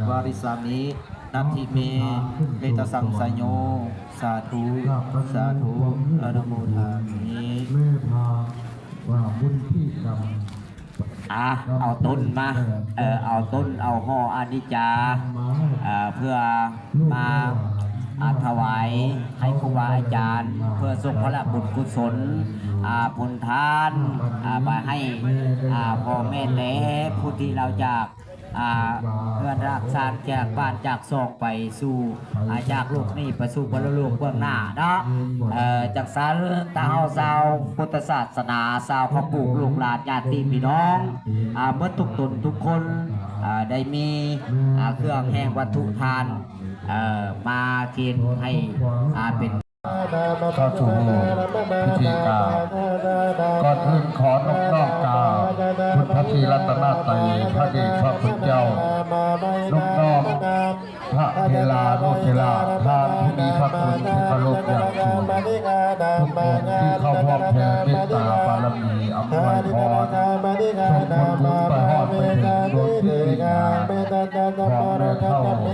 ວາລິສາມິ ນັດຖິເມ ເມຕະສັງສະໂຍ ສາທຸ ສາທຸ ອະນຸໂມທາມິ ເມຕຕາ ວ່າບຸນທີ່ກຳ ອ່າ ເອົາຕົ້ນມາ ເອີ ເອົາຕົ້ນ ເອົາຫໍ່ອານິດຈາ ເອີ ເພື່ອມາ ອ່າ ຖວາຍໃຫ້ຄູບາອາຈານ ເພື່ອສົ່ງພະລະບຸນກຸສົນ ອ່າ ຜົນທານ ອ່າ ໄປໃຫ້ ອ່າ ພໍ່ແມ່ແຕ່ຜູ້ທີ່ລາວຈາກ ອ່າ ເຮືອນຮາກຊານ ຈາກບ້ານຈາກຊ່ອງໄປສູ່ ອ່າ ຈາກໂລກນີ້ໄປສູ່ປະໂລກເບື້ອງໜ້າເນາະ. ເອີ ຈັ່ງຊັ້ນ ທາງເຮົາຊາວພຸດທະສາສະໜາ ຊາວເຂົ້າປູກ ລູກຫຼານຍາດຕິພີ່ນ້ອງ ອ່າ ເໝິດທຸກຕົນທຸກຄົນ ອ່າ ໄດ້ມີ ອ່າ ເຄື່ອງແຫ່ງວັດຖຸທານ ເອີ ມາເຄນໃຫ້ ອ່າ ເປັນ ເຂົ້າສູ່ພິທີການ ກ່ອນອື່ນຂໍນົບນ້ອມກາບຄຸນພະສີລັດຕະນະໄຕ ພະເດດພະຄຸນເຈົ້າ ນົບນ້ອມພະເຖລານຸເຖລະ ທ່ານຜູ້ມີພະຄຸນທີ່ເຄົາລົບຢ່າງສູງ ທຸກອົງທີ່ເຂົ້າຮ່ວມແຜ່ເມດຕາບາລະມີ ອຳນວຍພອນ ສົ່ງຜົນບຸນໄປຮອດໄປເຖິງດວງຈິດວິນຍານຂອງແມ່ເຖົ້າເກີດມີ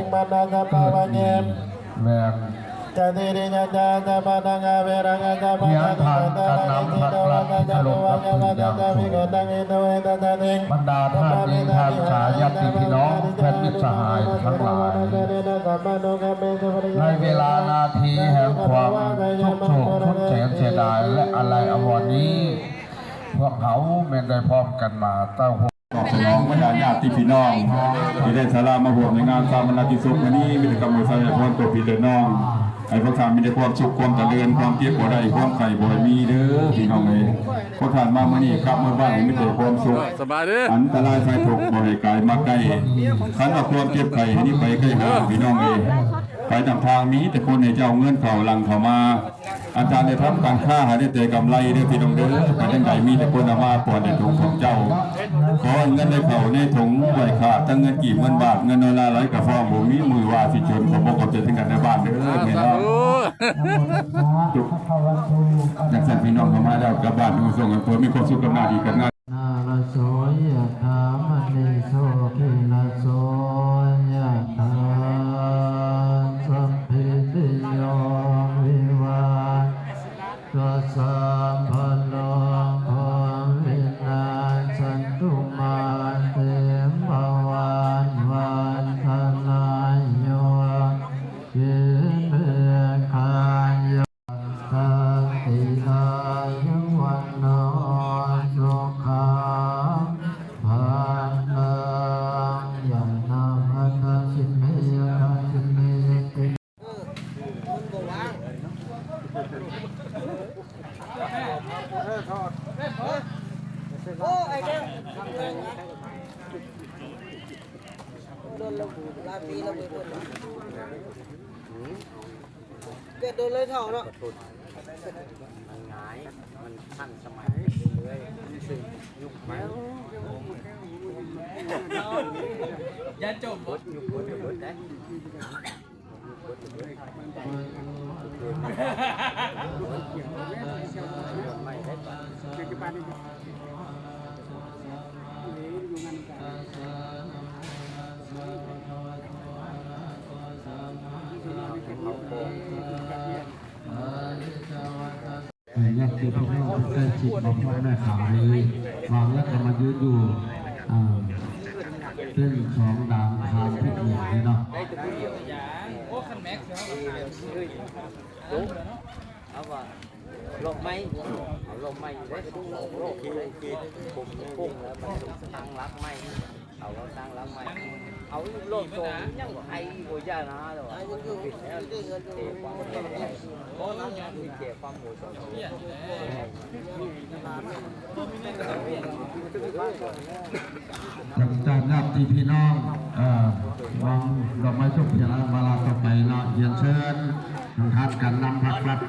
ແມ່ນ ຮຽນທ່ານການນຳພັກລັດທີ່ເຄົາລົບນັບຖືຢ່າງສູງ ບັນດາທ່ານຍິງທ່ານຊາຍ ຍາດຕິພີ່ນ້ອງ ແຟນມິດສະຫາຍທັງຫຼາຍ ໃນເວລານາທີແຫ່ງຄວາມໂສກໂສກ ຄົນແສນເສຍດາຍ ແລະ ອາໄລອາວອນນີ້ ພວກເຮົາແມ່ນໄດ້ພ້ອມກັນມາເຕົ້າໂຮມ ຕອບສະໜອງບັນດາຍາດຕິພີ່ນ້ອງ ທີ່ໄດ້ສາລາມາຮ່ວມໃນງານຊາປະນະກິດສົບມື້ນີ້ ມີແຕ່ຄຳອວຍໄຊໃຫ້ພອນຕົວພີ່ຕົວນ້ອງ ໃຫ້ພວກທ່ານມີແຕ່ຄວາມສຸກຄວາມຈະເລີນ ຄວາມເຈັບບໍ່ໄດ້ຄວາມໄຂ້ບໍ່ໃຫ້ມີເດີພີ່ນ້ອງເອີຍ. ພວກທ່ານມາມື້ນີ້ກັບເມືອບ້ານໃຫ້ມີແຕ່ຄວາມສຸກ ສະບາຍເດີ ອັນຕະລາຍໄພທຸກບໍ່ໃຫ້ກາຍມາໃກ້. ຄັນວ່າຄວາມເຈັບໄຂ້ໃຫ້ໜີໄປໄກຫ່າງພີ່ນ້ອງເອີຍ. ໄປນຳທາງມີແຕ່ຄົນໃຫ້ເຈົ້າເງິນເຂົ້າຫຼັ່ງເຂົ້າມາ ອາຈານໄດ້ທຳການຄ້າໃຫ້ໄດ້ແຕ່ກຳໄລເດີພີ່ນ້ອງເດີ. ໄປທາງໃດມີແຕ່ຄົນເອົາມາປ້ອນໃນຖົງຂອງເຈົ້າ. ຂໍໃຫ້ເງິນໄດ້ເຂົ້າໃນຖົງໄວຂາດ ທັງເງິນກີບເງິນບາດ ເງິນໂດລາໄຫຼກະຟອງ ບໍ່ມີມື້ວ່າຊິຈົນ. ຂໍບອກຂອບໃຈເຖິງກັນໃນບ້ານເດີແມ່ນ້ອງ. ຈົບ ຈັ່ງຊັ້ນພີ່ນ້ອງເຂົ້າມາແລ້ວກັບບ້ານມີຄວາມສຸກກັບໜ້າທີ່ການງານ. ນາລະໂສ ຍະຖາ ມະນີ ໂຊຕິລະໂສ ຍະຖາ ສັບພິຕິໂຍ ວິວາ ຈັນ ສາບພະໂລ ໂຄ ວິນາ ສັນຕຸ ມາ ເຕ ພະວັດ ວັດທະນາ ໂຍ ສຸ ຂິ ພະຍາ ສັນຕິ ອາຍຸ ວັນໂນ ສຸຂັງ ພະລັງ ຍະຖາ ມະຕາ ສິເມ ຍະຖາ ສິເມ ຍະຕິ ໂອ້ ໄອ້ແກ້ວ ໂດນລະ ຫຼາຍປີລະ ເກີດໂດນເລີຍເຖົ້າເນາະ ມັນຫງາຍ ມັນທັນສະໄໝເລື້ອຍໆ ມັນຊື່ຍຸກໃໝ່ ຢ່າຈົມ ເບິດຍຸກ ເບິດ ເບິດໄດ້. ຍາດຕິພີ່ນ້ອງຜູ້ໃກ້ຊິດມາພ້ອມແມ່ຂາວນີ້ ວາງແລ້ວກໍມາຢືນຢູ່ ອ່າ ເປັນສອງດາງທາງທິດເໜືອນີ້ເນາະ. ເອົາວ່າລອກໄມ້ ເອົາລອກໄມ້ຢູ່ເດ້ ໂລກເດ້ ຄົມຄົງແລ້ວມັນຕ້ອງຕັ້ງຫຼັກໃໝ່ ເອົາຕັ້ງຫຼັກໃໝ່ ເອົາອີກລອບສອງຍັງບໍ່ໄອບໍ່ຢ່ານາແລ້ວ ເປັນແລ້ວເສຍຄວາມຮູ້ ບໍ່ລະ ເສຍຄວາມຮູ້ ທາງຍາດຕິພີ່ນ້ອງ ເອີ ວາງດອກໄມ້ທູບທຽນມາລາຕໍ່ໄປເນາະ ຮຽນເຊີນທາງທ່ານການນຳພັກລັດ.